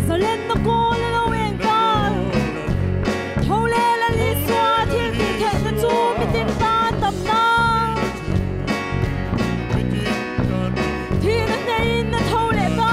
Zalenna kawl a lo eng ta. Tho leh Lal Isua thiltihtheihna chu mitin tan damna. Thihna hneiin a tho leh ta.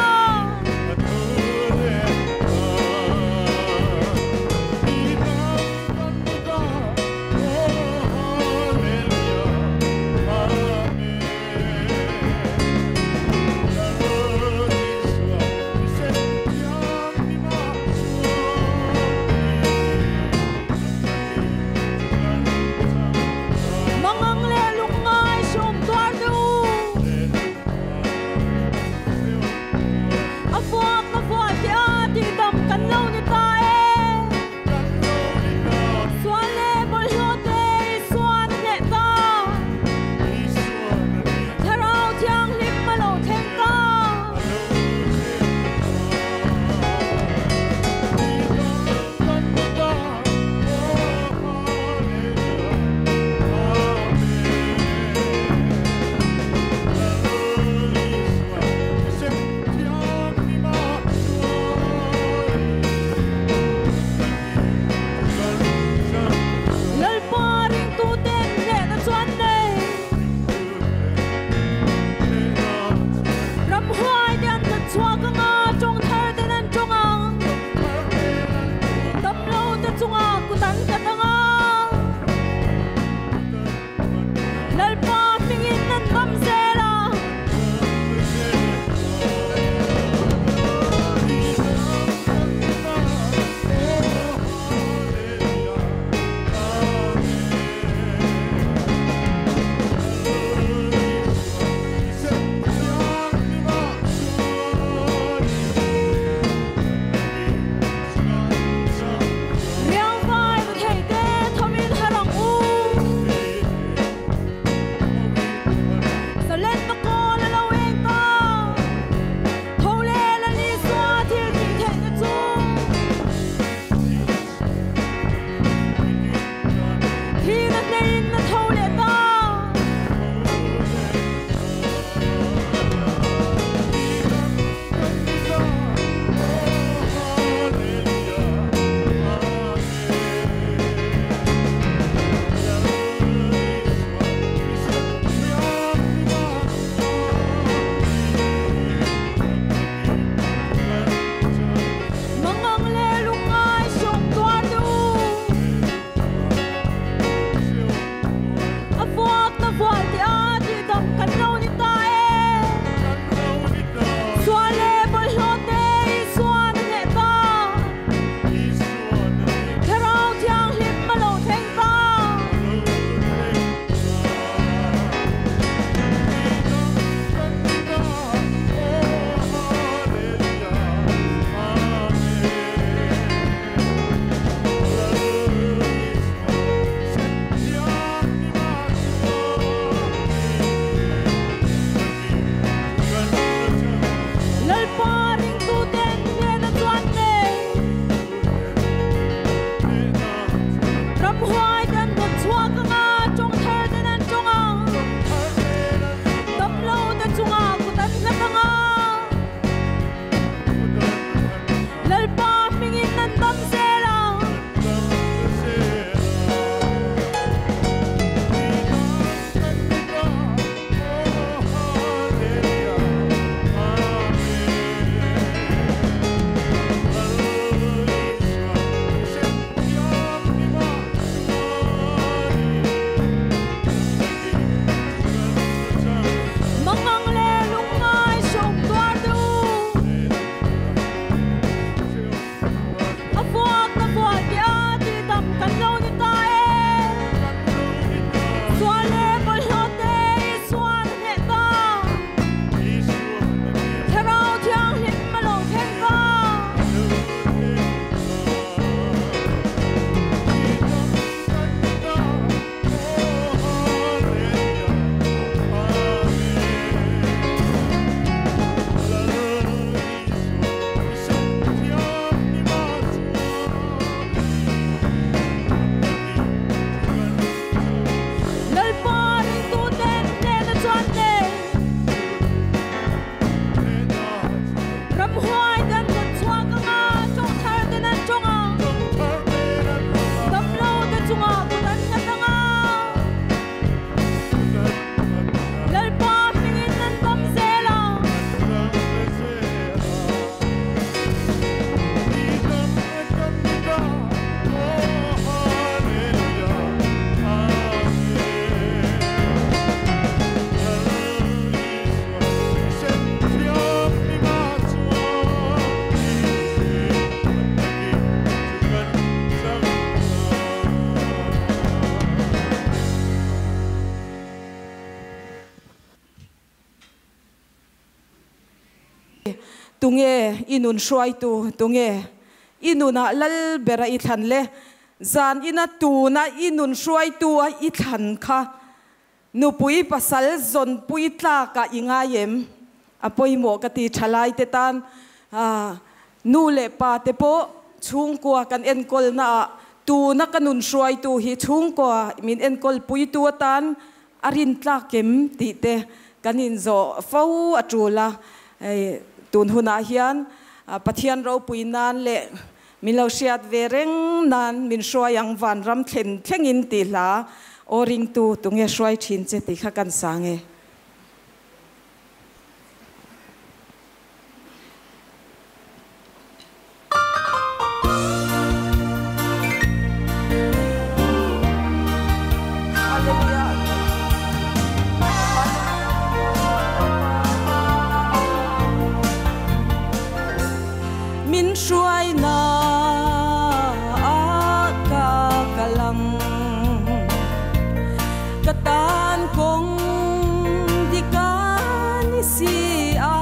Tunge i nun hruaitu? Tunge i nunah lal bera i thlan le? Zan ina tuna i nun hruaitu a i thlan kha nupui pasal zawnpui tlakah i ngai em? A pawimawh ka ti thalai te tan nu leh pa te pawh chhungkua kan enkawlna ah tuna ka nun hruaitu hi chhungkua min enkawl puitu atan a rintlak em tih te kan inzawh fo a tul a. Hei tun hunah hian Pathian ropui nan leh min lo hriat ve reng nan min hruai ang vanram thlen thlengin tih hla aw ringtu tunge hruai thin che tih kha kan sang e. Min hruaina ah ka kal ang. Ka tan kawng dik a ni si a,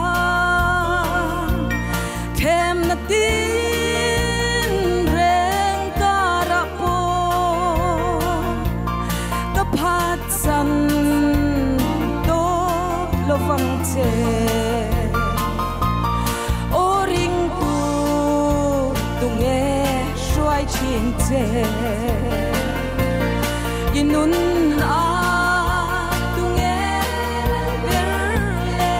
thlemna tin reng karah pawh ka phatsan tawp lovang che. Aw ringtu tunge hruai thin che. I nun a tunge lal ber le.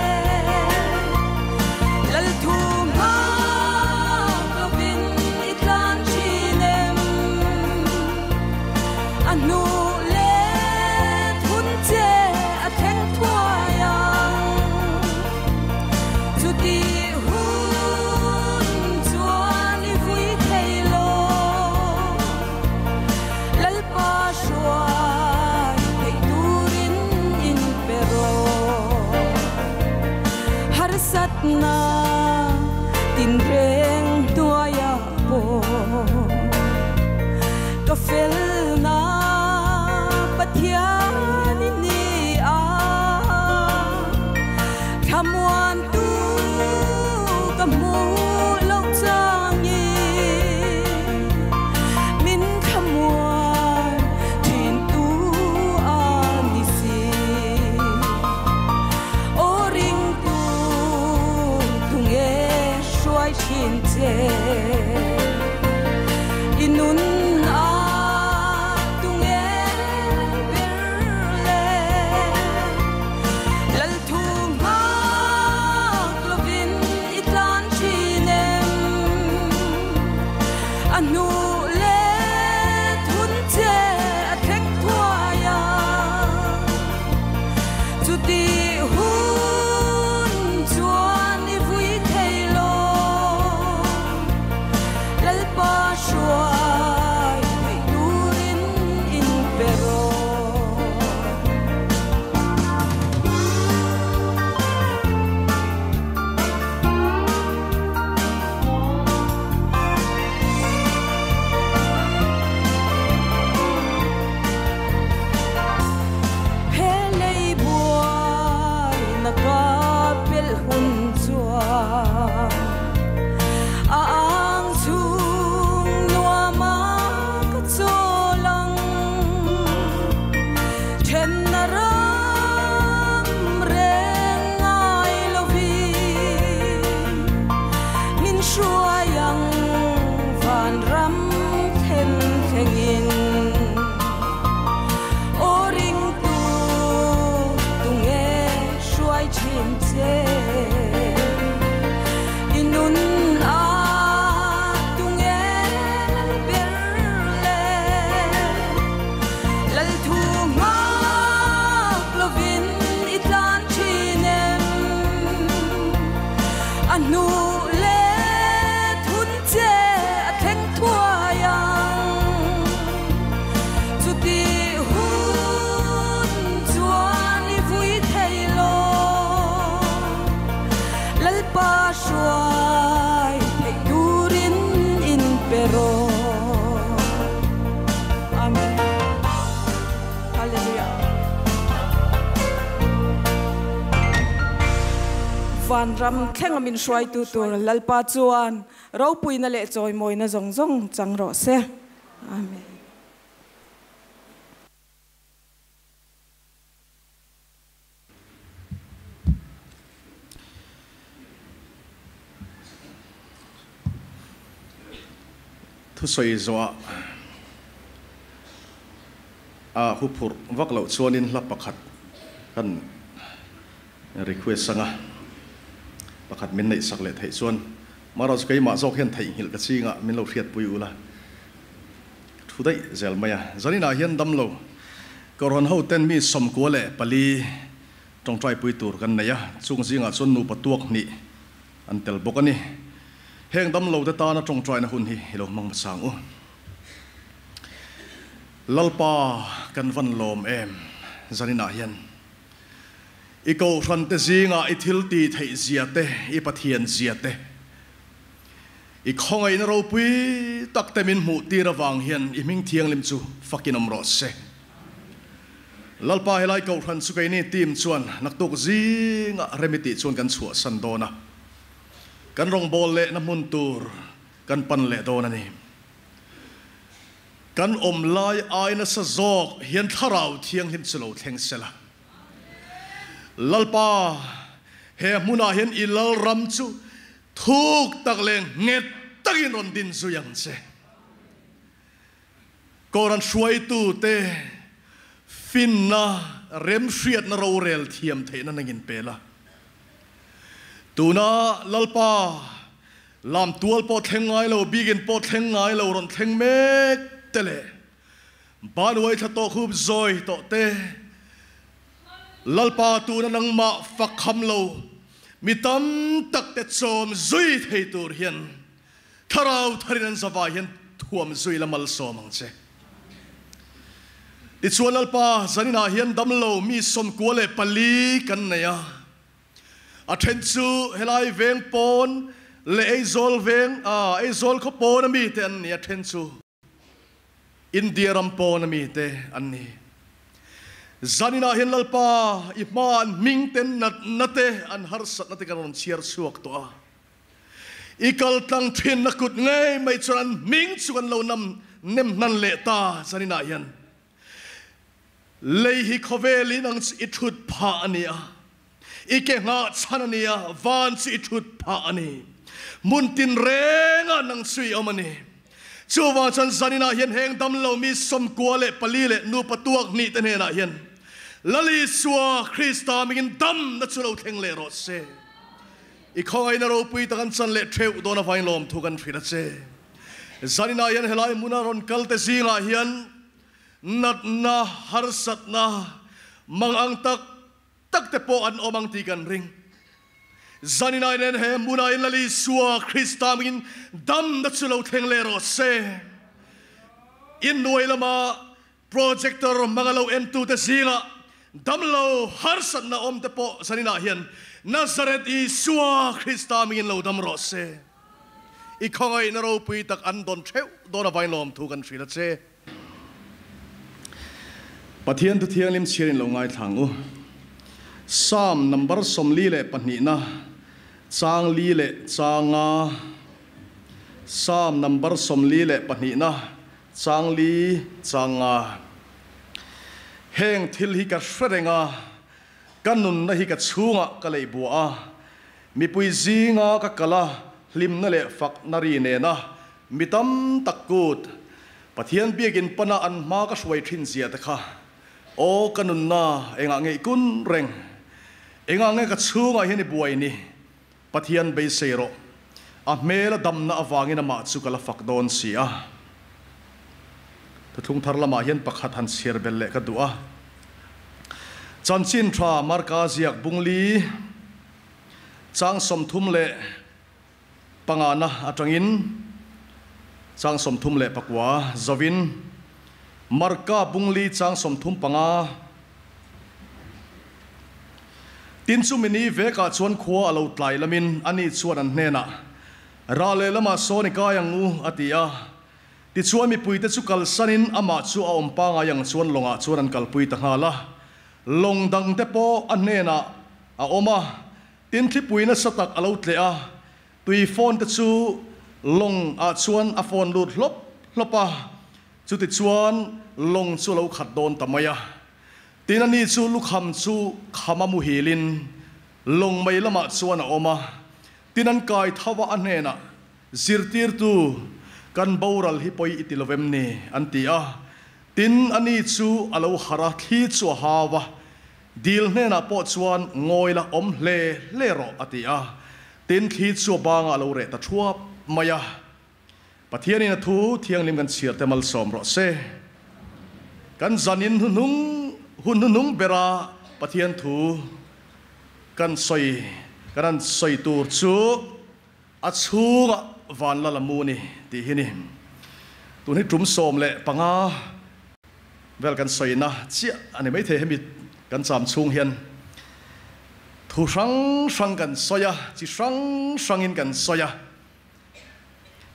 Lal thu hmak lovin i tlan thin em? A hnu let hun che a thleng thuai ang. Chuti hun chuan i vui thei lo. Lalpa hruai theih turin in pe rawh. Harsatna tinreng hnuaiah pawh ka felna Pathian i ni a, thlamuantu ka hmuh loh changin min thlamuan thintu a ni si. Aw ringtu tunge hruai thin che i nun a tunge ber le. Lal thu hmak lovin i tlan thin em? A hnu let hun che a thleng thuai a, chuti hun chuan i vui thei lo. Lalpa hruai theih turin in pe rawh. He lei buai na ka pelh hun chuan a ang chhung nuam a ka chawl ang. Then na ram reng ngai lovin min hruai ang vanram thlen thlengin. Aw ringtu tunge hruai thin che i nun a tunge lal ber le. Lal thu hmak lovin i tlan thin em? A hnu let hun che a thleng thuai ang. Chuti hun chuan i vui thei lo. Vanram thlenga min hruaitu tur Lalpa chuan ropuina leh chawimawina zawng zawng chang rawh se. Amen. Thusawi zawhah a huphurh vak loh chuanin hla pakhat kan request anga pakhat min neih sak leh theih chuan Maharaj keimah zawk hian theihnghilh ka chingah min lo hriatpui ula ka thu daih zel mai a. Zaninah hian damlo Kohhran hoten mi 94 tawngtaipui tur kan nei a, chung zingah chuan nupa tuak hnih an tel bawk a ni. Heng damlote tana tawngtaina hun hi i lo hmang hmasa ang u. Lalpa kan van lawm em zaninah hian i Kohhrante zingah i thil tih theih zia te, i Pathian zia te, i khawngaihna ropui tak te min hmuh tir avang hian i hming thianghlim chu fakin awm rawh se. Lalpa helai Kohhran chu keini team chuan naktuk zingah remi tih chuan kan chhuahsan dawn a, kan rawngbâwl lehna hmun tur kan pan leh dawn a ni. Kan awm lai ai nasa zawk hian Thlarau Thianghlim chu lo thleng se la. Lalpa, he hmunah hian i Lalram chu thuk tak leh nghet takin rawn din zui ang che. Kohhran hruaitute finna, remhriatna rorel thiam theihna nangin pe la. Tuna Lalpa lam tual pawh thleng ngai lo, bikin pawh thleng ngai lo rawn thleng mek te leh Banuai thla tawh khup zawi tawh te, Lalpa tuna nangmah fak kham lo mi tam tak te chawm zui thei tur hian Thlarau tharin an zavai hian thuam zui la malsawm ang che. Tichuan Lalpa, zaninah hian damlo mi 94 kan nei a. A then chu helai veng pawn leh Aizawl veng, Aizawl khaw pawn a mite an ni, a then chu India ram pawn a mite an ni. Zaninah hian Lalpa, i hma an hming te natna te an harsatna te kan rawn chhiar chhuak tawh a. I kal tlang thin na kut ngei mai chuan an hming chu kan lo nam nem hnan leh ta zaninah hian lei hi khawvelin ang chu i thut phah a ni a, i ke nghah chhan a ni a, van chu i thut phah a ni. Hmun tin rengah nang chu i awm a ni. Chuvang chuan zaninah hian heng damlo mi 94 leh nupa tuak hnih te hnenah hian Lal Isua Krista mingin damna chu lo thleng leh rawh se. I khawngaihna ropui tak an chan leh theuh dawn avangin lawmthu kan hrilh a che. Zaninah hian helai hmuna rawn kal te zingah hian natna, harsatna, mangang tak tak te pawh an awm ang tih kan ring. Zaninah hian he hmunah hian Lal Isua Krista mingin damna chu lo thleng leh rawh se. Innuai lama Projector hmanga lo entute zingah damlo harsatna awmte pawh zaninah hian Nazareth Isua Krista mingin lo dam rawh se. I khawngaihna ropui tak an dawn theuh dawn avain lawmthu kan hrilh a che. Pathian thu thianghlim chhiarin lo ngaithla ang u. Psalm number 42 na chang li leh changa Psalm number 42 na Changli changa heng thil hi ka hre reng a, ka nunna hi ka chhungah ka lei buah a, mipui zinga ka kal a, hlimna leh fakna ri nena mi tam tak kut Pathian biakin pana an hma ka hruai thin zia te kha, aw ka nunna engah nge i kun reng, engah nge ka chhungah hian i buai ni, Pathian beisei rawh. A hmel a damna avangin amah chu ka la fak dawn si a. Thuthlung thar lamah hian pakhat han chhiar belh leh ka duh a. Chanchin tha Marka ziak bungli chang 35 na atangin chang 39 zovin Marka bungli chang 35. Tin chu mini vekah chuan khua a lo tlai lamin ani chuan an hnenah, Rah leh lamah sawn i kai ang u, a ti a. Tichuan mipuite chu kalsanin amah chu a awm pangai ang chuan lawngah chuan an kalpui ta nghal a. Lawng dangte pawh a hnenah a awm a. Tin thlipui nasa tak a lo tleh a, tui fawn te chu lawng ah chuan a fawn lut hlawp hlawp a, chutichuan lawng chu a lo khat dawn ta mai a. Tin ani chu lukham chu khama muhilin lawng mei lamah chuan a awm a, tin an kai tho a, a hnenah, Zirtirtu, kan boral hi pawi i ti lo vem ni? an ti a. Tin ani chu a lo harh a, thli chu a hau a, Dil hnenah pawh chuan ngawi la awm hle hle rawh, a ti a. Tin, thli chu a bangah a lo reh ta thuap mai a. Pathianin a thu thianghlim kan chhiar te malsawm rawh se. Kan zanin hnuhnung hun hnuhnung bera Pathian thu kan sawi kan han sawi tur chu a chhungah van la la mu ni tih hi ni. Tun hi tum 15 Vel kan sawina chiah a ni maithei hemi kan cham chhung hian thu hrang hrang kan sawi a, chi hrang hrangin kan sawi a.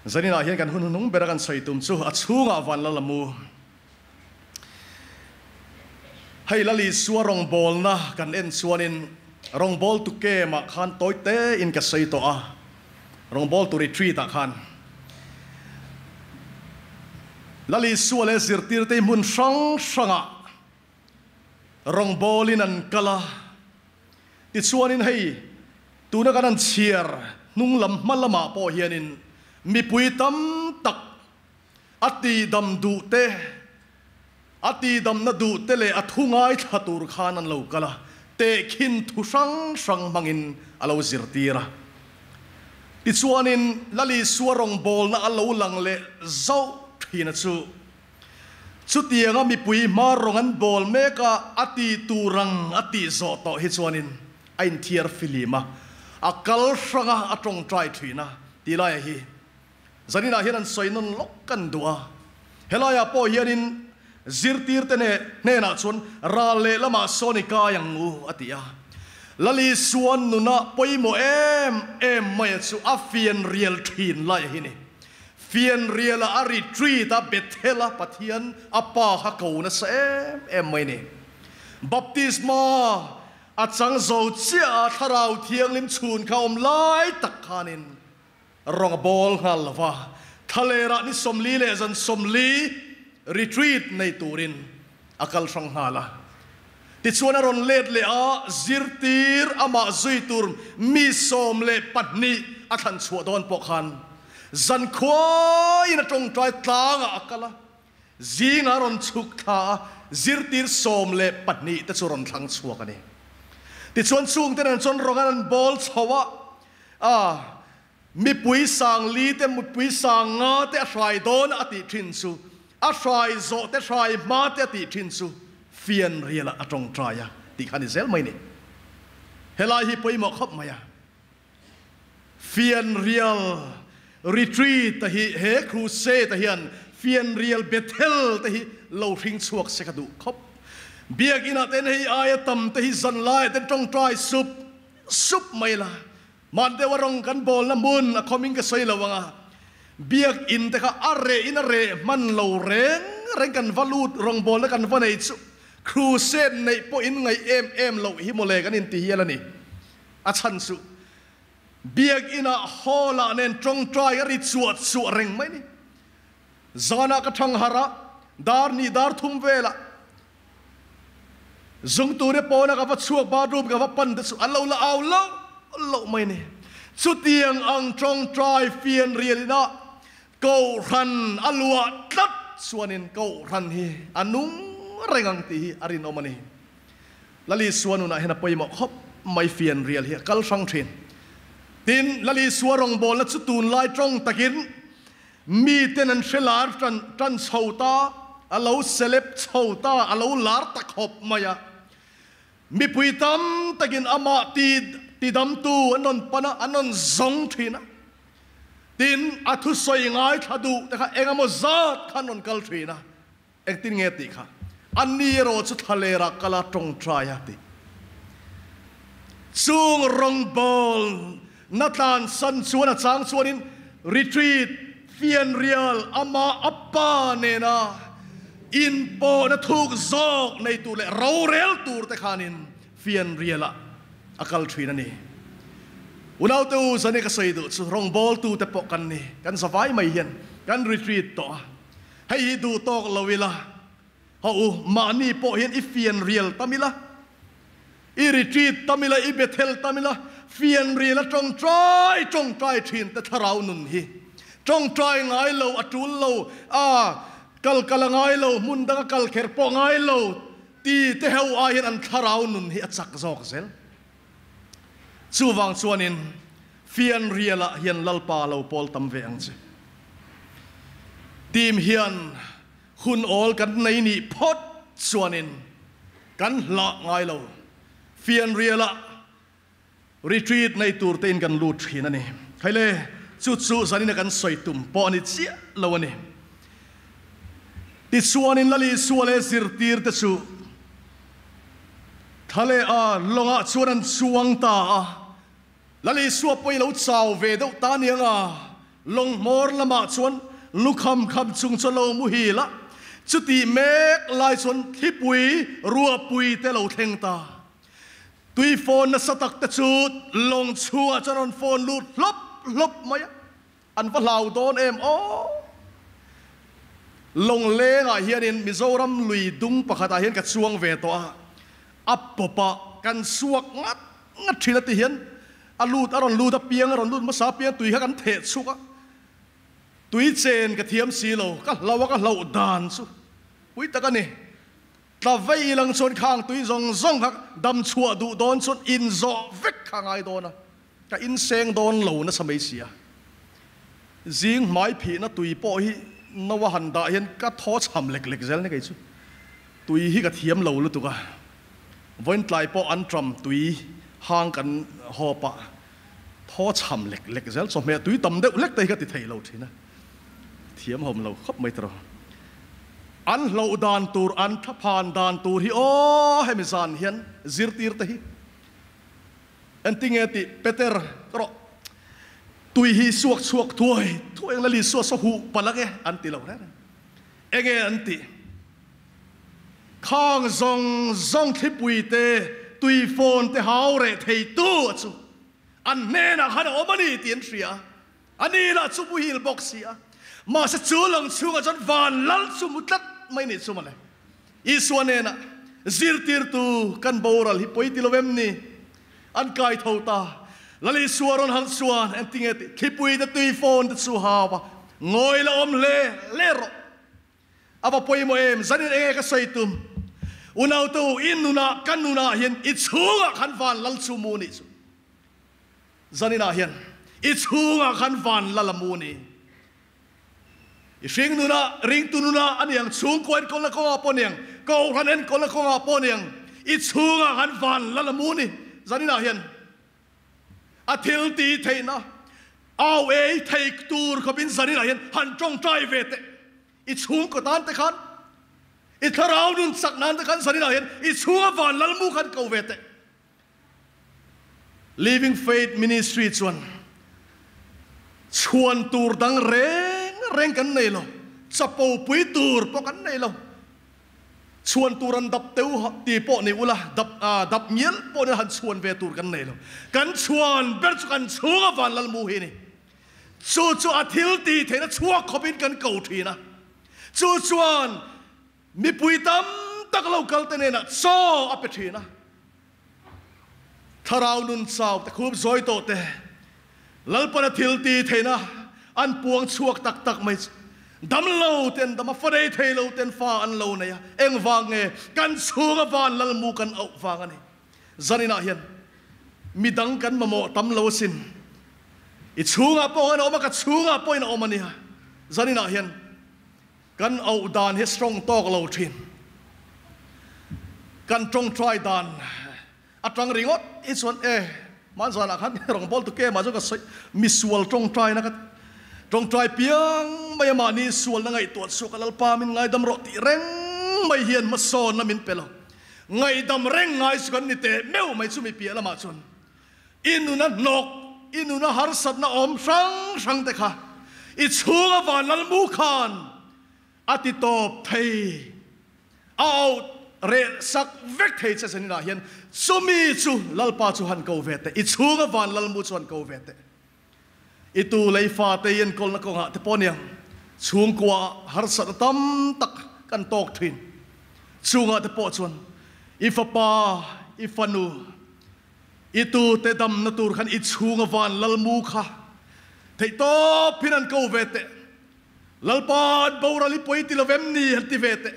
Zaninah hian kan hun hnung bera kan sawi tum chu a chhungah van la la mu. Hei Lal Isua rawngbawlna kan en chuanin rawngbawltu camp-ah khan tawi tein ka sawi tawh a, Rawngbawltu retreat ah khan Lal Isua leh zirtirte hi hmun hrang hrangah rawngbawlin an kal a, tichuanin hei tuna kan han chhiar hnung lam hma lamah pawh hianin mipui tam tak a tihdam duh te, a tihdamna duh te leh a thu ngaithla tur khan an lo kal a, tehkhin thu hrang hrang hmangin a lo zirtir a. Tichuanin Lal Isua rawngbawlna a lo lang leh zauh thin a chu. Chutianga mipui hma rawng an bawl mek a, a tih tur ang a tih zawh tawh hi chuanin a inthiar filim a, a kal hrang a, a tawngtai thin a, tih laiah hi Zaninah hian an sawi nawn lawk kan duh a, helaiah pawh hianin zirtirte hnenah chuan ral lehlamah sawn i kai ang u a ti a. Lal Isuan nuna pawimawh em em maia chu a fianrial thin lai hi ni. Fianriala a retreat a Bethel-a Pathian a pa kha ko nasa em em mai ni. Baptisma a chang zo chiah a Thlarau Thianghlim chhun kha awm lai tak khanin Rawng a bawl nghal lo va, thlalerah ni 40 leh zan 40 retreat nei turin a kal hrang nghal a. Tichuan a rawn let leh a, zirtir amah zui tur mi 12 a thlan chhuah dawn pawh khan zan khuaiin a tawngtai tlangah a kal a, zingah a rawn chhuk thla a, zirtir 12 te chu rawn thlang chhuak a ni. Tichuan chungte nen chuan rawng an bawl chho a, A, mipui sang li te, mipui sang nga te a hrai dawn a tih thin chu, a hrai zawh te, hrai hma te a tih thin chu fianrialah a tawngtai a tih kha a ni zel mai ni. Helai hi pawimawh khawp mai a. Fianrial retreat te hi, he crusade te hian fianrial Bethel te hi lo hring chhuak se ka duh khawp. Biakinah ten hei aia tam te hi zanlaiah ten tawngtai sup Sup mai la, man deuh a rawng kan bawlna hmun a khawmin ka sawi lo ang a, biakinn te kha a reh in a reh hman lo reng reng kan va lut rawngbawlna kan va nei chu crusade neih pawh in ngaih em em loh hi mawle kan inti hial a ni. A chhan chu biakinn ah hall ah nen tawngtai a ri chuah chuah reng mai ni. Zanah ka thang harh a, dar hnih dar thum velah Zung ture pawna ka va chhuak bathroom ka va pan te chu an lo la au loh loh mai ni. Chutiang ang tawngtai fianrial ina Kohhran a luah tlat chuanin Kohhran hi a nung reng ang tih hi a rinawm a ni. Lal Isua nunah hian a pawimawh khawp mai fianrial hi a kal hrang thin. Tin, Lal Isua rawngbawlna chu tunlai tawng takin Miten an hre lar tan tan chho ta, a lo celeb chho ta, a lo lar ta khawp mai a. Mipui tam takin amah ti tidamtu an rawn pan a, an rawn zawng thin a. Tin, a thusawi ngaithla duh te kha engemaw zat kha an rawn kal thin a. Engtin nge tih kha? Anni erawh chu thlalerah kal a tawngtai a ti. Chung rawngbâwl na tlansan chuan a chang chuanin retreat fianrial amah a pa nena inpawhna thuk zawk nei tur leh rorel tur te khanin fianrialah a kal thin a ni. Unaute u, zane ka sawi duh chu rawngbawltute pawh kan ni, kan zavai mai hian kan retreat tawh a, hei hi duh tawk lo ila, hawh u, mahni pawh hian i fianrial tam ila, i retreat tam ila, i Bethel tam ila, fianrial a tawngtai tawngtai thin te thlarau nun hi tawngtai ngai lo, a tul lo, a kal kal a ngai lo, hmun dang a kal kher pawh ngai lo ti te ho ai hian an thlarau nun hi a chak zawk zel. Chuvang chuanin fianrialah hian Lalpa lo pawl tam ve ang che. Team hian hun awl kan nei nih phawt chuanin kan hlah ngai lo. Fianrialah retreat nei tur tein kan lut thin a ni. Khaile, chu chu zanina kan sawi tum pawh a ni chiah lo a ni. Tichuanin Lali Suale zirtir te chu Thla leh a lawngah chuan an chuang ta a, Lal Isua pawh i lo chau ve deuh ta aniang a, lawng hmawr lamah chuan lu kham kham chung chuan lo muhil a, chutih mek lai chuan thlipui ruahpui te lo thleng ta. Tui phone nasa tak te chu lawng chhungah chuan rawn phone lut hlawp hlawp mai a. An va hlau dawn em aw. Lawnglengah hianin Mizoram lui dung pakhatah hian ka chuang ve tawh a, a pawpah kan suak ngat ngat thin a ti hian a lut a rawn lut a piang a rawn lut hmasa piang tui kha kan theh chhuk a, tui chen ka thiam si lo, ka hlau a ka hlauh dan chu pui tak a ni. Tla vei ilang chuan khang tui zawng zawng kha dam chhuah duh dawn chuan inzawh vek kha a ngai dawn a. Ka inseng dawn lo nasa mai sia. Zing hmai phihna tui pawh hi no a han dah hian ka thaw chham lek lek zel ni kei chu. Tui hi ka thiam lo lutuk a. Vawiin tlai pawh an tram tui hang kan hawp a, thaw chham lek lek zel. Chawhmeh tui tam deuh lek te hi ka ti thei lo thin a. Thiam hawm lo khawp mai tawh. An hloh dan tur, an thaphan dan tur hi aw hemi zan hian zirtir te hi. Entinge tih Peter ka rawh tui hi suak chhuak thuai thuai ang Lali sua saw huh palh ange an ti lo reng reng. Enge an tih? Khang zawng zawng thlipui te tui phone te hau reh thei tu a chu an hnenah khan a awm a ni tih an hria a. A ni lah chu muhil bawk si a. Mahse chu lang chhungah chuan van lal chu mu tlat mai nih chu mawle. Isua hnenah, Zirtirtu, kan boral hi pawi ti lo em ni? An kai tho ta. Lal Isua rawn harh chuan engtinge tih thlipui te tui phone te chu hau a, Ngawi la awm hle hle rawh. A va pawimawh em? Zanin enge ka sawi tum? Unau te u, i nunah, ka nunah hian i chhungah khan van lal chu mu nih chu. Zaninah hian i chhungah khan van lal a mu ni. I hring nunah, ringtu nunah a niang, chhungkua enkawlna kawngah pawh a niang, kohhran enkawlna kawngah pawh a niang, i chhungah khan van lal a mu ni. Zaninah hian a thil ti theihna au ei thei tur khawpin zaninah hian han tawngtai ve teh. I chhungkaw tan te khan, i thlarau nun chak nan te khan zaninah hian i chhunga van lal mu khan ko ve teh. Living Faith Ministry chuan chhuan tur dang reng reng kan nei lo, chapo pui tur pawh kan nei lo. Chhuan tur an dap teuh ti pawh ni ula, dap dap ngial pawh ni han chhuan ve tur kan nei lo. Kan chhuan ber chu kan chhunga van lalmu hi a ni. Chu chu a thil tih theihna chhuak khawpin kan ko thin a. Chu chuan Mipui tam tak lo kal te hnenah chaw a pe thin a, thlarau nun chau te khup zawi tawh te Lalpana thil ti theihna an puang chhuak tak tak mai chu dam lo ten dam a, fa nei thei lo ten fa an lo nei a, engvang nge kan chhunga van lalmu kan auh vang a ni. Zaninah hian midang kan mamawh tam lo asin, i chhungah pawh an awm a, ka chhungah pawhin a awm a nia. Zaninah hian Kan auh dan hi strong tawk lo thin. Kan tawngtai dan atang ringawt hi chuan e hmanzanah khan rawngbawltu kemah chuan ka sawi misual tawngtaina ka tawngtai piang mai a mahni sualna ngaihtuah chhuak a Lalpa min ngaidam rawh tih reng mai hian hmasawnna min pe lo. Ngaihdam reng ngai chu kan ni teh meuh mai chumi piah lamah chuan I nuna hnawk, i nuna harsatna awm hrang hrang te kha i chhunga van lalmu khan a ti tawp thei. A auh, Reh sak vek thei che zaninah hian chumi chu Lalpa chu han ko ve teh, i chhunga van Lalmu chu han ko ve teh. I tu lei fate i enkawlna kawngah te pawh aniang chhungkua harsatna tam tak kan tawk thin. Chungah te pawh chuan i fapa, i fanu, i tute damna tur khan i chhunga van Lalmu kha theihtawp hin han ko ve teh. Lalpa an boral i pawi ti lo vem ni han ti ve teh.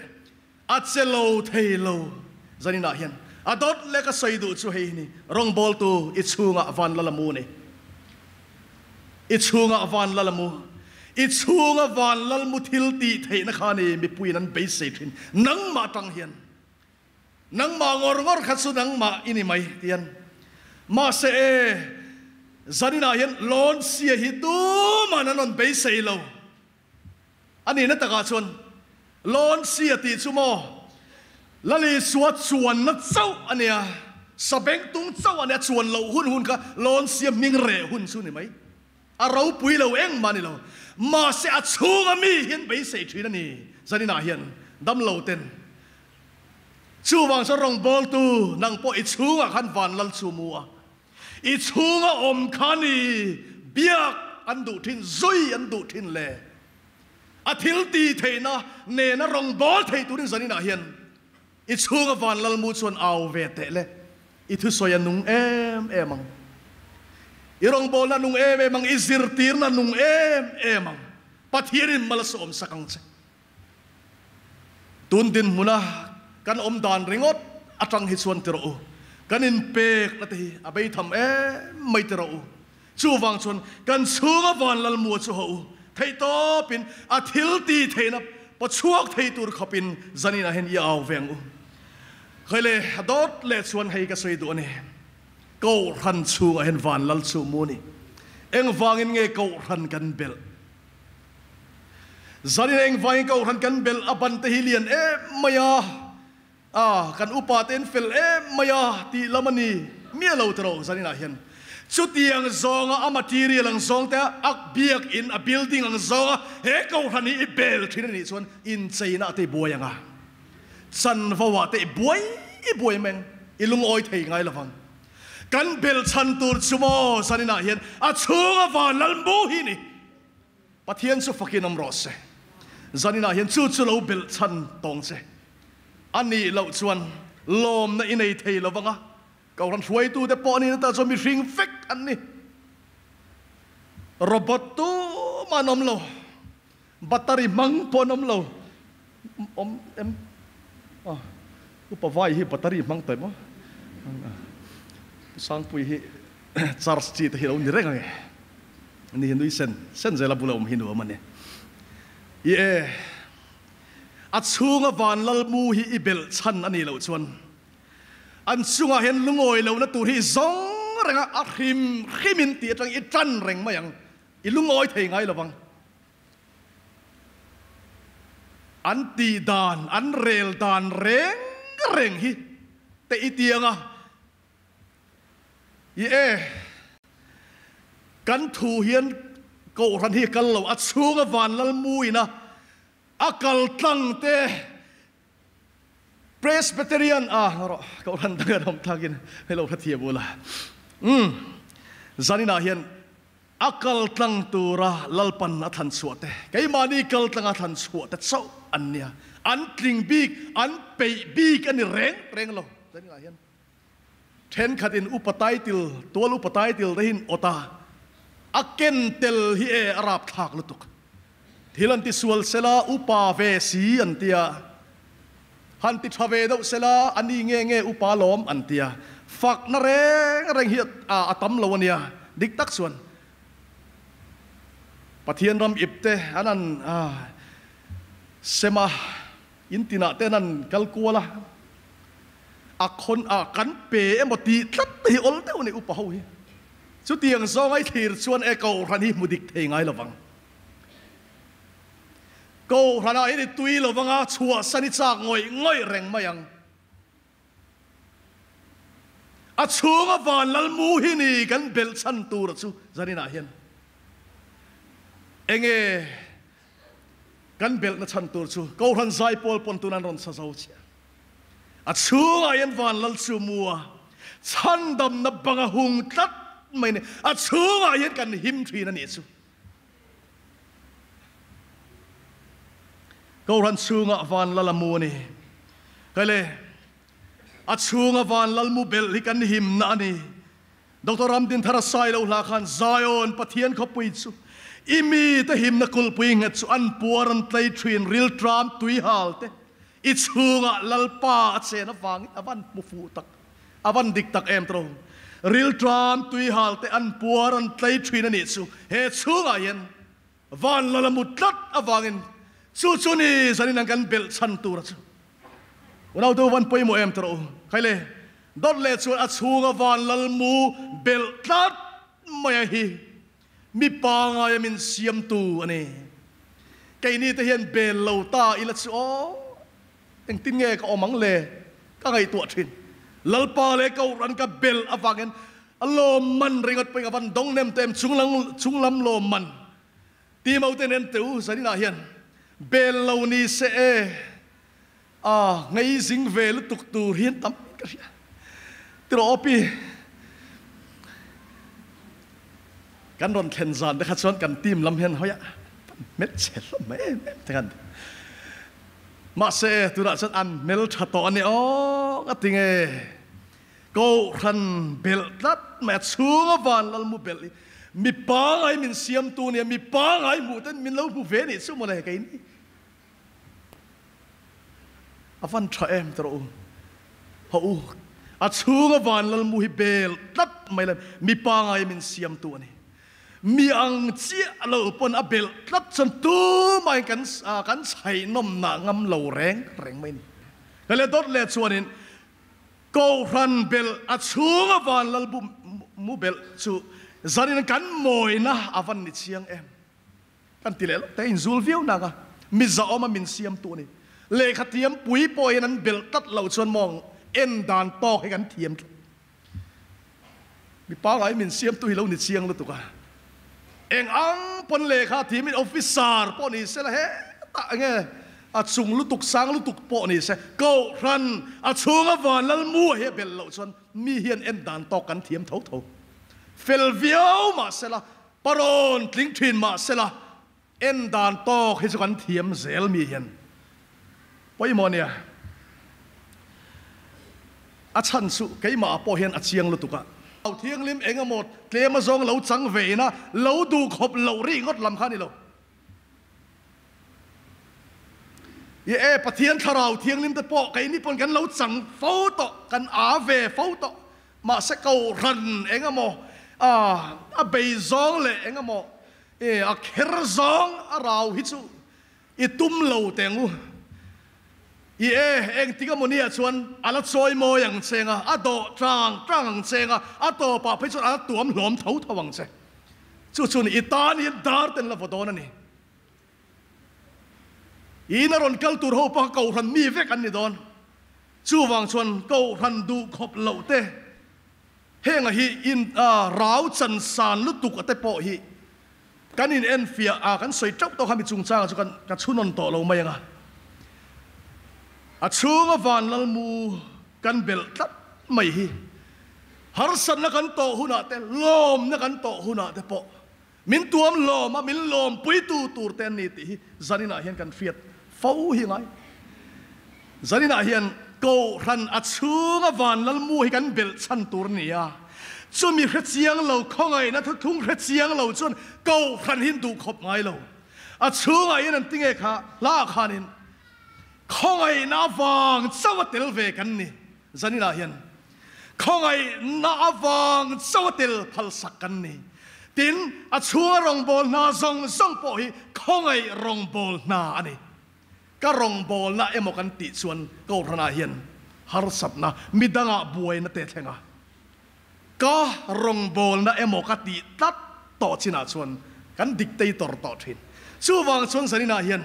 A che lo thei lo. Zaninah hian a dawt leh ka sawi duh chu hei hi ni, rawngbawltu i chhungah van lal a mu ni. I chhungah van lal a mu. I chhunga van lal mu thil tih theihna kha ni mipuiin an beisei thin. Nangmah atang hian, nangmah ngawr ngawr kha chu nangmah i ni mai tian. Mahse e, zaninah hian Lawnsia hi tuman an rawn beisei lo. A nihna takah chuan Lawn si a tih chu maw Lalisua chuanna chauh a nia, sabengtung chauh a nia, chuan loh hun hun kha Lawn sia hming reh hun chu ni mai. A ropui lo engmah a ni lo. Mahse a chhunga mi hian beisei thin a ni. Zaninah hian damlo ten chuvang chuan rawngbawltu nang pawh i chhungah khan van lal chu mu a. I chhunga awm kha ni biak an duh thin, zui an duh thin le. A thil ti theihna nena rawngbâwl thei turin zaninah hian i chhunga van lalmu chuan au ve teh le. I thusawi a nung em em ang. I rawngbâwlna a nung em em ang, i zirtirna a nung em em ang. Pathianin mal a sawm sak ang che. Tun dinhmuna kan awm dan ringawt atang hi chuan ti rawh u, kan inpekna te hi a beitham em mai ti rawh u. Chuvang chuan kan chhunga van lalmua chu haw u, theihtawpin a thil ti theihna pawchhuak thei tur khawpin zaninah hian i au ve ang u. Hei le, a dawt leh chuan hei ka sawi duh a ni, Kohhran chhungah hian van lal chu mu a ni. Engvangin nge Kohhran kan belh? Zanin engvangin Kohhran kan belh a ban te hi lian em mai a, a kan upa te an fel em mai a tih lam a ni miah lo tawh zaninah hian. Chutiang zawnga a material ang zawng te a biakin a building ang zawnga he Kohhran hi i bel thin a nih chuan incheina te i buai ang a, chanvo ah te i buai i buai meng i lungawi thei ngai lovang. Kan bel chhan tur chu maw zaninah hian a chhunga van lal mu hi ni. Pathian chu fakin awm rawh se. Zaninah hian chu chu lo belh chhan tawng che a nih loh chuan lawmna i nei thei lo vang a, Kohhran hruaitute pawh nihna tah chuan mihring vek an ni. Robot tumah an awm lo, battery hmang pawh an awm lo. Awm em? Ah, upa vai hi battery hmang tawh em aw? Pu Sangpui hi charge chi te hi lo ni reng ang e. Ni hi nui sen sen zel a bula awm hi nuam a ni. I e, a chhunga van lal mu hi i belh chhan a nih loh chuan an chungah hian lungawi lohna tur hi i zawng reng a, a hrim hrimin tih atang i tan reng mai ang, i lungawi thei ngai lovang. An tih dan, an rel dan reng reng hi te i tiang a. I e, kan thu hian Kohhran hi a kal lo, a chhunga Vanlalmuina a kal tlang te Presbyterian a rawh Kohhran dang an awm thakin hei lo hrethiam ula. Umm, zaninah hian A kal tlang tura Lalpan a thlan chhuah te, keimahni kal tlanga thlan chhuah te chauh an nia. An tling bik, an peih bik a ni reng reng lo. Zaninah hian thenkhatin upa title, tual upa title te hian awt a, a ken tel hi e a rapthlak lutuk. Thil an ti sual sela upa ve si an tia, han ti tha ve deuh sela a ni nge nge upa lawm an tia. Fakna reng reng hi a tam lo a nia. Dik tak chuan Pathian ram ip te an an sem a, in tinah te an an kal kual a, a khawn a kan pe emaw tih tlat te hi awl deuh a ni upa ho hi. Chutiang zawnga i thlir chuan e Kohhran hi hmu dik thei ngai lovang. Kohhranah hian i tui lovang a, chhuahsan i chak ngawih ngawih reng mai ang. A chhunga van lal mu hi ni kan belh chhan tura chu zaninah hian enge kan belhna chhan tur chu Kohhran zaipawl pawn tun an rawn sa zo chiah. A chhungah hian van lal chu mu a, chhandamna bang a hung tlat mai a ni. A chhungah hian kan him thin a nih chu. Kohhran chhungah van lal a mu a ni. Kaile, a chhunga van lal mu belh hi kan himna a ni. Doctor Ramdinthara Sailo hla khan Zion Pathian khawpui chu i mite himna kulhpui nghet chu an puar an tlei thin riltram tuihal te i chhungah Lalpa a chen avangin a van hmu fuh tak a van dik tak em tawh riltram tuihal te an puar an tlei thin a nih chu he chhungah hian Van lal a mut tlat avangin chu chu ni zanin ang kan belh chhan tur a chu. Unautu van pawimawh em tawh rawh u. Khai le, dawt leh chuan a chhunga van lal mu belh tlat mai a hi mi pangaia min siamtu a ni. Keini te hian bel lo ta ila chu aw, engtin nge ka awm ang le ka ngaihtuah thin. Lalpa leh Kohhran ka belh avangin A lawmman ringawt pawhin a van dawng nem ta em, chunglam lawmman ti mo ten en teh u, zaninah hian bel lo ni se e, a ngei zing ve lutuk tur hian tam ka hria. Tiraw aw pi, kan rawn thlen zan te kha chuan kan team lam hian hawi a hmel chhe hlawm mai em em te khan mahse tunah chuan an hmel tha tawh a ni aw ka ti nge. Kohhran belh tlat mai a chhunga van lal mu belh hi mi pangai min siamtu nia, mi pangai hmuh ten min lo hmu ve nih chu mawle kei ni. A van tha em ta rawh u. Haw u, a chhunga van lal mu hi bel tlat mai le, mi pangai min siamtu a ni. Mi ang chiah lo pawn a belh tlat chuan tumahin kan kan chhaihnawmna ngam lo reng reng mai ni. Ka le dawt leh chuanin Kohhran belh a chhunga van lal mu belh chu zanin kan mawina a van ni chiang em? Kan ti leh lawk te inzul viau nang a, mi zahawma min siamtu a ni. Lehkha thiam pui pawh hian an belh tlat loh chuan mawng en dan tawk hi kan thiam tlat. Mi pangai min siamtu hi lo ni chiang lutuk a. Eng ang pawn lehkha thiamin officer pawh ni se la hetah enge a chung lutuk sang lutuk pawh ni se Kohhran a chhunga van lal mu a hi a belh loh chuan mi hian en dan tawk kan thiam tho tho. Fel viau mah se la, parawn tling thin mah se la en dan tawk hi chu kan thiam zel mi hian pawimawh nia. A chhan chu keimah pawh hian a chiang lutuk a. Au thianghlim eng emaw tlem azawng lo chang ve ina lo duh khawp loh rih ngawt lam kha a ni lo. I e Pathian thlarau thianghlim te pawh keini pawn kan lo chang fo tawh, kan a ve fo tawh. Mahse Kohhran eng emaw a bei zawng leh eng emaw a kher zawng a rau hi chu I tum lo teh ang u. I e, engtik a mawni ah chuan a la chawi mawi ang che nga, a dawh tang tang ang che nga, a tawpah phei chuan a la tuam hlawm tho tho ang che. Chu chu ni, i tan hian dar ten la vaw dawn a ni. I ina rawn kal tur ho pawh kha Kohhran mi vek an ni dawn. Chuvang chuan Kohhran duh khawp loh te, heng a hi in rau chan san lutuk a te pawh hi Kan in enfiah a, kan sawi teuh tawh kha mi chungchangah chu kan ka chhunawn tawh lo mai ang a. A chhunga van lalmu kan belh tlat mai hi harsatna kan tawh hunah te, lawmna kan tawh hunah te pawh min tuam lawm a, min lawmpuitu tur te an ni tih hi zaninah hian kan hriat fo hi ngai. Zaninah hian Kohhran a chhunga van lalmu hi kan belh chhan tur a ni a, chumi hre chiang lo khawngaihna thuthlung hre chiang lo chuan Kohhran hi an duh khawp ngai lo. A chhungah hian an ti nge kha hlaah khanin khawngaihna avang chauh a tel ve kan ni. Zaninah hian khawngaihna avang chauh a tel phalsak kan ni. Tin, a chhunga rawngbâwl hna zawng zawng pawh hi khawngaih rawngbâwl hna a ni. Ka rawngbawlna emaw kan tih chuan Kohhranah hian harsatna midangah buaina te thleng a, ka rawngbawlna emaw ka tih tlat tawh chinah chuan kan dictator tawh thin. Chuvang chuan zaninah hian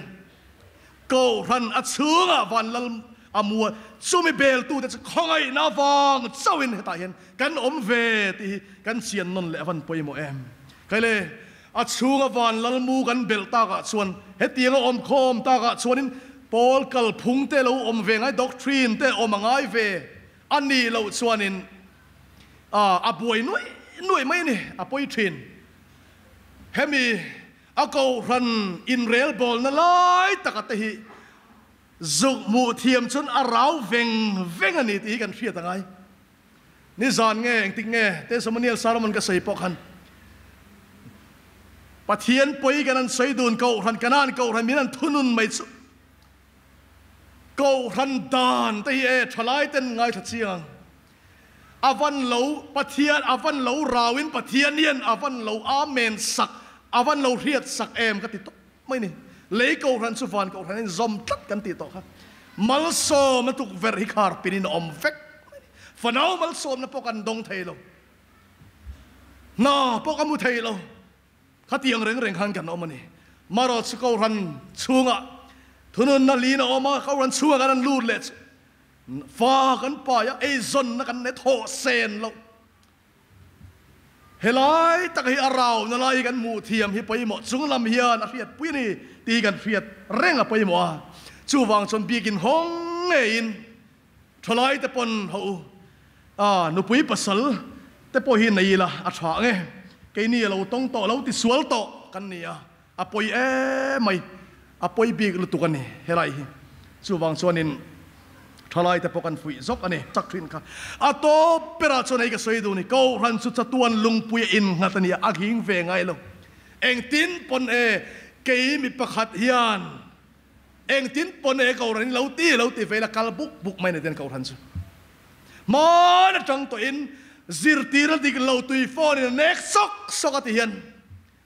Kohhran a chhungah van lal a mua chumi beltute chu khawngaihna avang chauhin hetah hian kan awm ve tih hi kan chian nawn leh a van pawimawh em. Kaile, A chhunga van lalmu kan belh takah chuan hetianga awmkhawm takah chuanin Pawl kalphung te lo awm ve ngai, doctrine te awm a ngai ve a nih loh chuanin a buai nuaih nuaih mai a ni, a pawi thin. Hemi a kohhran inrelbawlna lai taka te hi zuk hmuh thiam chuan a rau veng veng a ni tih hi kan hriat a ngai. Nizan nge engtik nge testimonial sermon ka sawi pawh khan Pathian pawi kan an sawi dun kohhran kanan kohhran min an thunun mai chu kohhran dan te hi e thalai ten ngaithla chiang a van lo Pathian a van lo rauin Pathian hian a van lo amen sak a van lo hriat sak em ka ti tawp mai ni. Lei kohhran chu van kohhran in zawm tlat kan tih tawh kha. Malsawmna tukverh hi khar pin in a awm vek mai ni. Fanau malsawmna pawh kan dawng thei lo. Hna pawh ka mu thei lo. Khatiang reng reng khan kan awm a ni. Marawh chu kohhran chhungah thununna lin a awm a, kohhran chhungah kan han lut leh chu fa kan pai a, eizawnna kan nei thawh sen loh. Helai tak hi a rauna lai hi kan hmuh thiam hi pawimawh chung lam hian a hriatpui a ni tih hi kan hriat reng a pawimawh a. Chuvang chuan biakin hawng ngeiin thalaite pawn ho u a nupui pasal te pawh hi nei ila a tha ang e. Keini a lo tawng tawh lo tisual tawh kan ni a, a pawi em mai, a pawi bik lutuk a ni helai hi. Chuvang chuanin thalai te pawh kan fuih zawk a ni chak thin kha. A tawp berah chuan hei ka sawi duh ni, Kohhran chu chatuan lungpui a innghat a ni a, a nghing ve ngai lo. Engtin pawn e, kei mi pakhat hian engtin pawn e Kohhran hi lo ti lo ti ve ila kal buk buk mai a ni ten Kohhran chu. Hmaan atang tawhin zirtirna dik lo tui phone in a nek sawk sawk a ti hian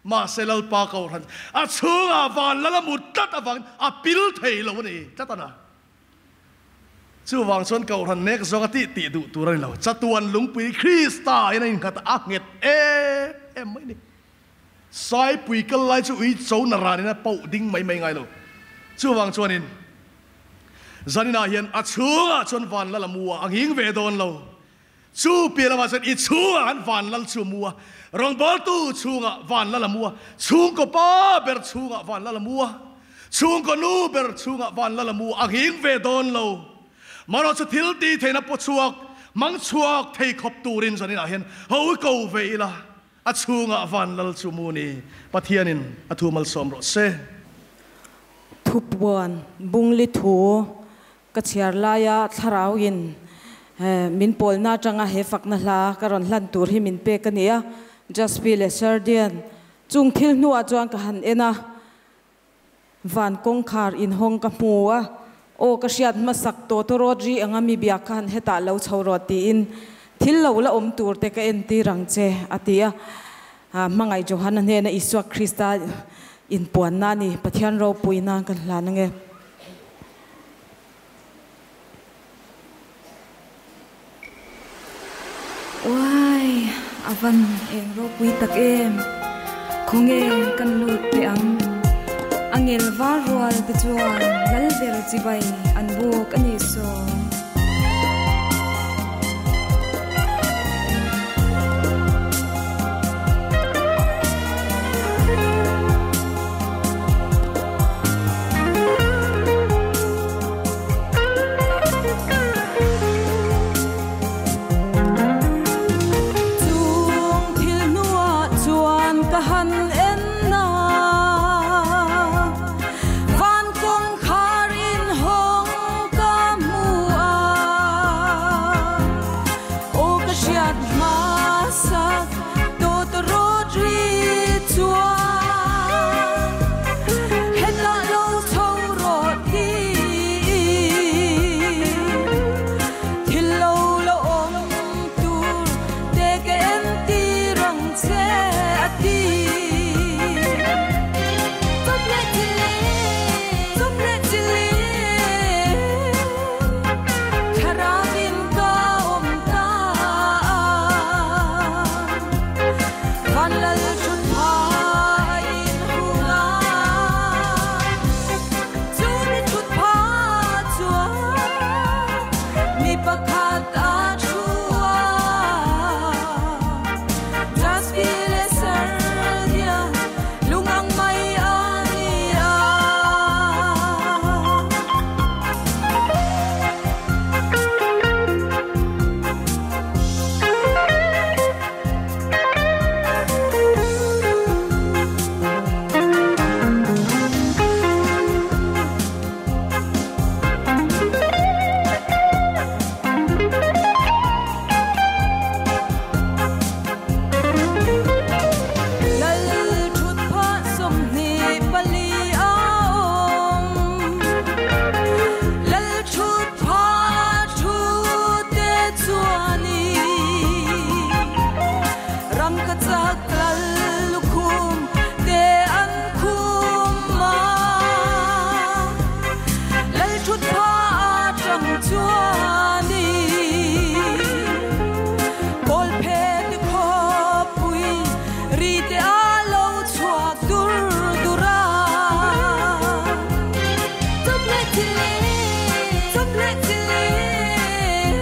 Mahse Lalpa Kohhran a chhungah van lal a mut tlat avangin a pil thei lo a ni tlat a na. Chuvang chuan Kohhran nek zawnga tih tih duh tur a ni lo. Chatuan lungpui Krista in a innghat a nghet em em mai a ni. Saipui kal lai chu ui cho na ranin a poh ding mai mai ngai lo. Chuvang chuanin zaninah hian a chhungah chuan van lal a mu a, a nghing ve dawn lo. Chu piah lamah chuan i chhungah khan van lal chu a mu a, rawngbawltu chhungah van lal a mu a, chhungkaw pa ber chhungah van lal a mu a, chhungkaw nu ber chhungah van lal a mu a, a nghing ve dawn lo. Marawh chu thil tih theihna paw chhuak, hmang chhuak thei khawp turin zaninah hian ho i ko ve ila, a chhungah van lal chu mu ni. Pathianin a thu malsawm rawh se. Thupuan bungli thu Ka chhiar laia thlarauin min pawlna atanga he fakna hla ka rawn hlan tur hi min pek a ni a, Jaspi leh Serdian chung thil hnuah chuan ka han en a, van kawngkhar inhawng ka hmu a, aw ka hriat hmasak tawtawrawt ri anga mi biak kha han hetah lo chho rawh tiin thil lo la awm tur te ka entir ang che a ti a, hmangaih Johana hnena Isua Krista inpuanna a ni, Pathian ropuina kan hlan ange. Uai, a van eng ropui tak em! Khawnge kan lut teh ang? A ngel var rual te chuan lal ber chibai an buk a nih saw. Chung thil hnuah chuan ka han en a, van kawngkhar inhawng ka hmu a. Rangkachak lal lukhum te an khum a. Lal thutpha atang chuanin kawlphe te khawpui ri te a lo chhuak dur dur a. Chawp leh chilin, chawp leh chilin,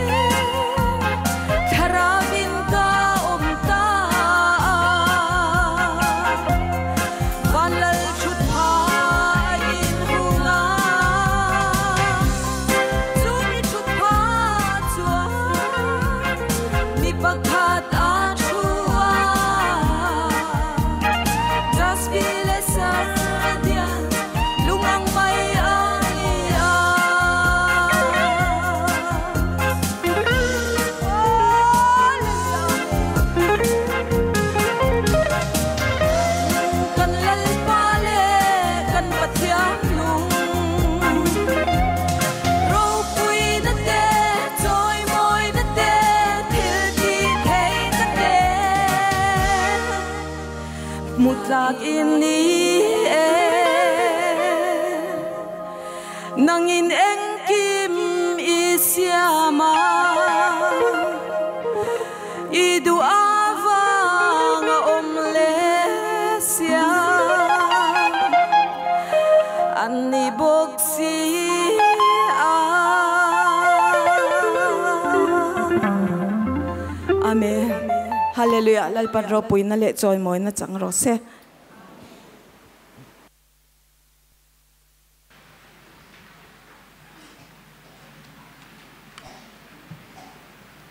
thlarauin ka awm ta a. Van lal thutpha a inhung a, chumi thutpha chuan mi pakhat a thu a. Jaspi leh Sardia lung ang mai a ni a. Kan Lalpa leh kan Pathian nung ropuina te, chawimawina te, thil ti theihna te mutlak in ni e. Nangin engkim i siam a, i duh avang a awm leh siam an ni bawk si a. Amen. Hallelujah. Lalpan ropuina leh chawimawina chang rawh se.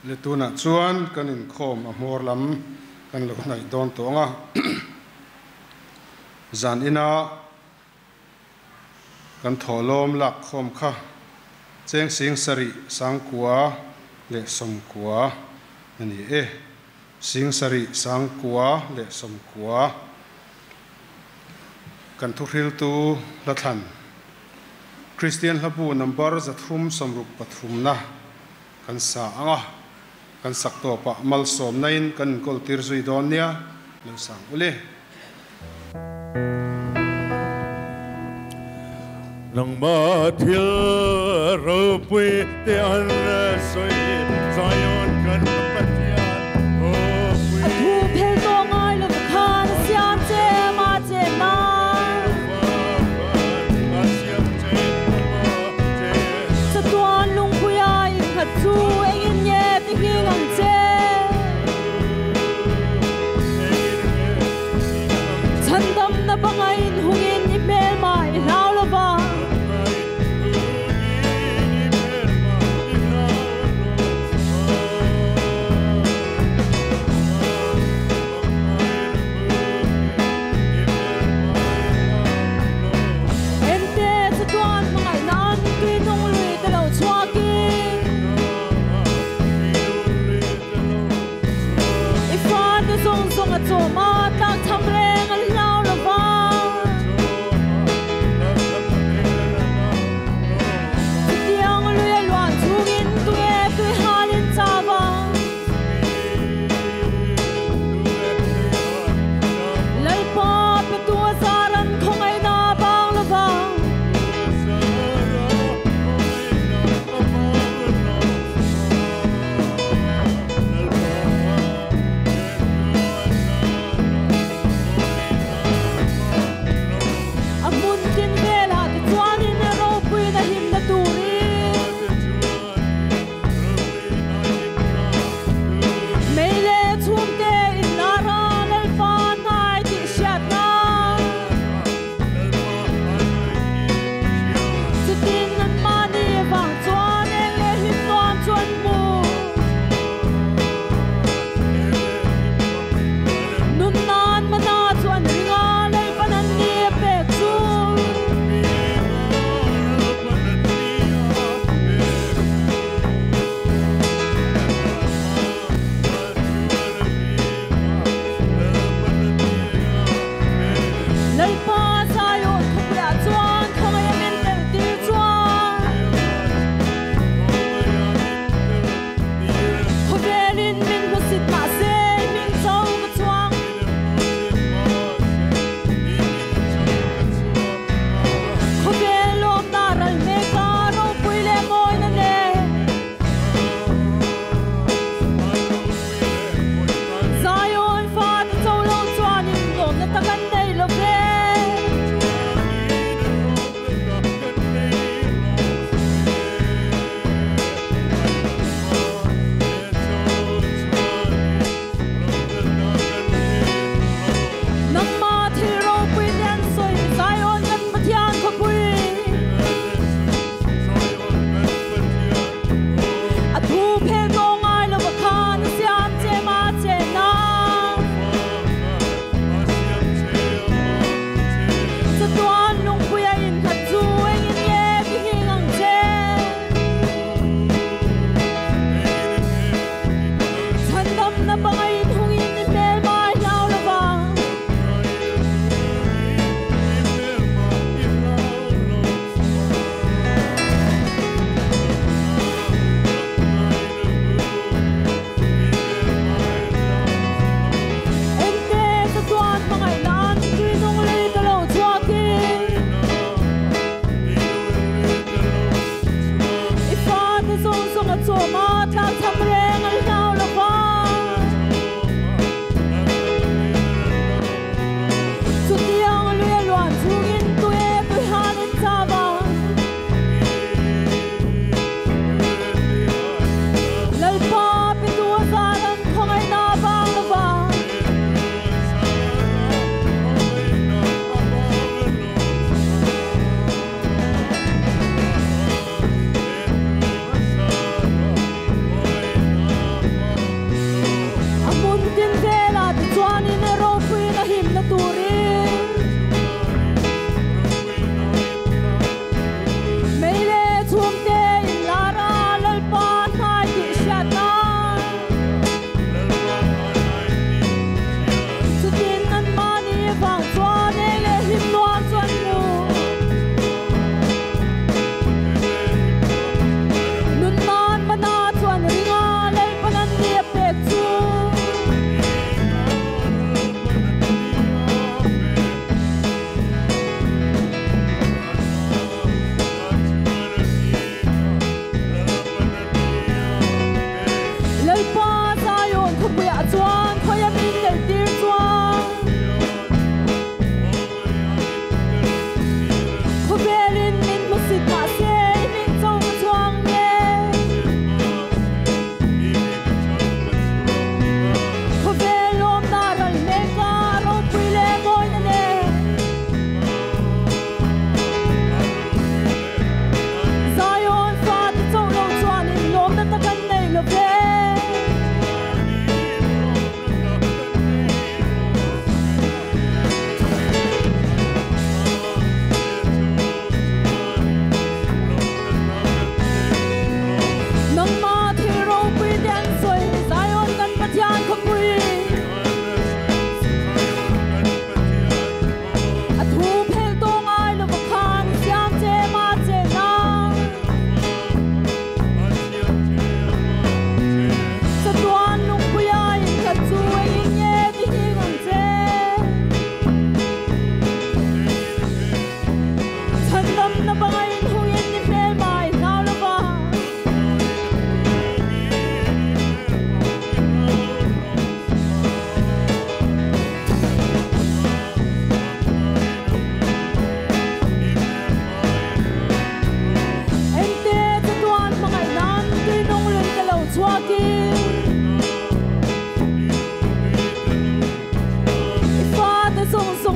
Le tunah chuan kan inkhawm a hmawr lam kan lo hnaih dawn tawh ang a, zan ina kan thawhlawm lak khawm kha cheng sing sarih sangkua leh sawmkua a ni e, sing sarih sangkua leh sawmkua kan thuhriltu hlathlan Kristian hlabu number 373na kan sa ang a, kan sak tawpah malsawmnain kan inkawl tir zui dawn nia, lo sang ule. Nangmah thil ropui te an sawi Zion kan Pathian ropui. A thu phel tawh ngai lo khan a siam che ma che nan. Chatuan lungpuia inkhat chu engin nge ti hing ang che. Chhandamna bangain hungin i hmel mah i hlau lo va. Ente chatuan hmangaihna an tui nung lui te lo chhuakin i fate zawng zawng a chawm a, tlak cham reng an hlau lo va. Chutiang lui a luan chungin tunge tui halin chau a. Lalpa pe tu a zar an khawngaihna bang lo va.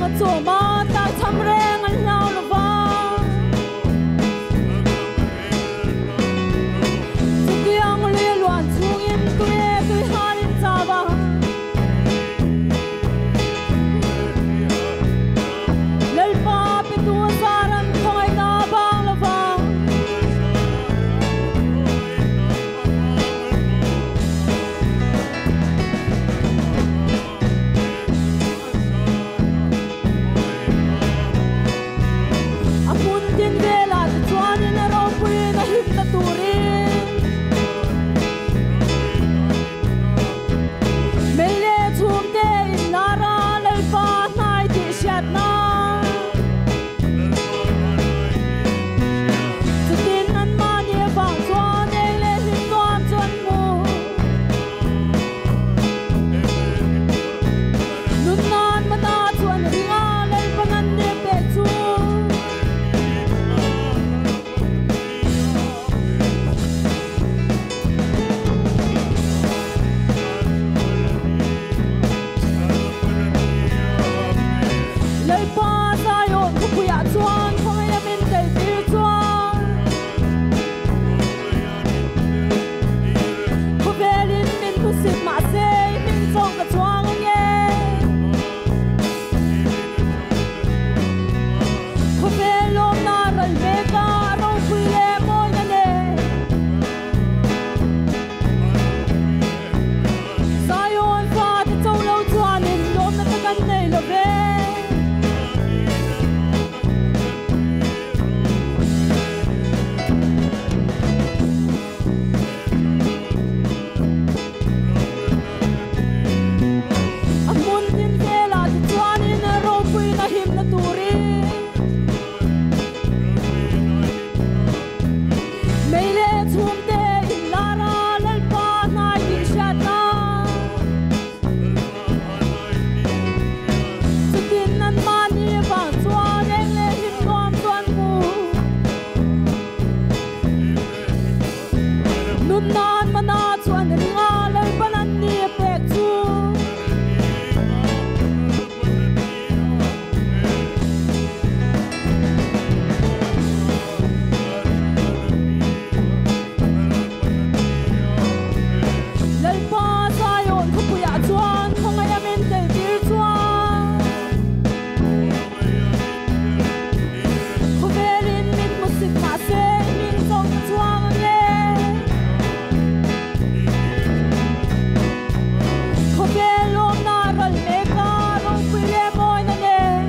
a chawm a, tlaichham reng an hlau lo va. Chutiang lui a luan chungin tunge tui halin chau a. Lalpa pe tu a zar an khawngaihna bang lo va. A hmun tin velah te chuanin a ropuiin a himna turin mei leh chhum te inlar a, Lalpa hnai tih hriatna. Chutin anmahni avang chuan eng leh hlim nuam chu an hmu. Nunnan mana chu an ring a, Lalpan an nep pek chu. Lalpa Zion khawpuiah chuan khawngaih a min tel tir chuan khawvelin min hmusit mahse i hming chawng ka chuang ange. Khawvel lawmna ral mek a, a ropui leh mawina nen. Zion fate cho lo chuanin lawmna tak an nei lo ve. A hmun tin velah te chuanin a ropuiin a himna turin mei leh chhum te inlar a, Lalpa hnai tih hriatna. Chutin anmahni avang chuan eng leh hlim nuam chu an hmu. Nunnan mana chu an ring a, Lalpan an ni a pek chu. Lalpa Zion khawpuiah chuan khawngaih a min tel tir chuan khawvelin min hmusit mahse i hming chawng ka chuang ange. Khawvel lawmna ral mek a, ropui leh mawina nen.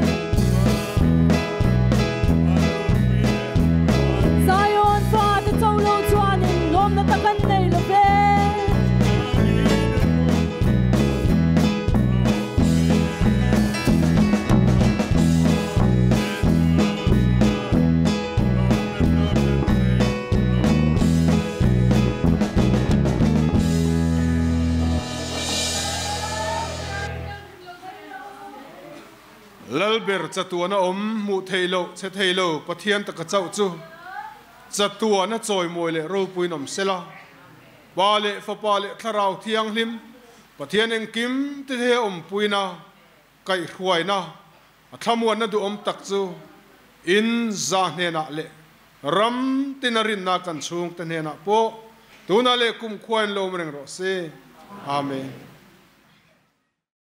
Zion fate cho lo chuanin lawmna tak an nei lo ve. Lalber chatuana awm hmuh theih loh che thei lo Pathian taka chauh chu chatuana chawimawi leh ropuiin awm sela, Pa leh Fapa leh Thlarau Thianghlim Pathian engkim te he awmpuina, kaihhruaina, a thlamuanna duhawm tak chu in za hnenah leh ram tina rinna kan chhungte hnenah pawh tunah leh kumkhua in lo awm reng rawh se. Amen.